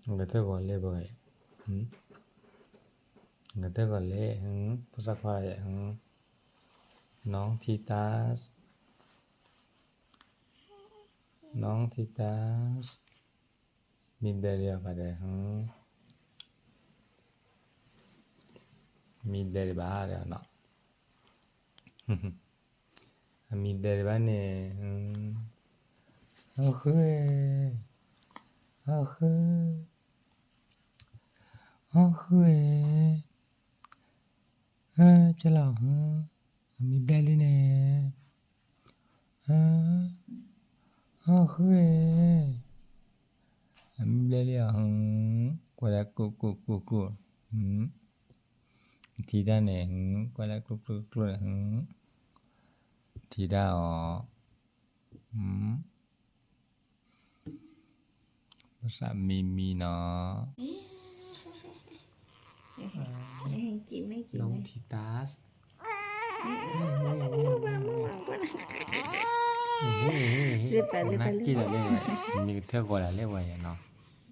ကထၢၣ်ဂီၤလဲၣ်ပဂၤ, ကထၢၣ်ဂီၤလဲၣ်, ဖိသၣ်ခွါ, น้องทีตัส, น้องทีตัส, မံဘျဲၣ်လံအီၤဖးဒဲး, မံဘျဲၣ်လံဘၣ်ဒီးနီၤ, အမံဘျဲၣ်လံဘၣ်န့ၣ်, ဟီၣ်ဃု, ဟီၣ်ဃု, ဟီၣ်ဃု, ကလီၤ, အမံဘျဲၣ်လံန့ၣ်, ဟီၣ်ဃု, အမံဘျဲၣ်လံအီၤ, ကွၢ်လၢကျိၣ်ကျိၣ်ကျိၣ်ကျိၣ်, ထံဒၣ်န့ၣ်, ကွၢ်လၢကျိၣ်ကျိၣ်ကျိၣ်န့ၣ်, ထံဒၣ်အီၤ, ဘၣ်ဆၣ်မံမံနီၤ, น้องทีตัส, နက့ၢ်လီၤလၢဝဲ, မံကထၢၣ်ဂီၤလၢလၢဝဲယၤနီၤ.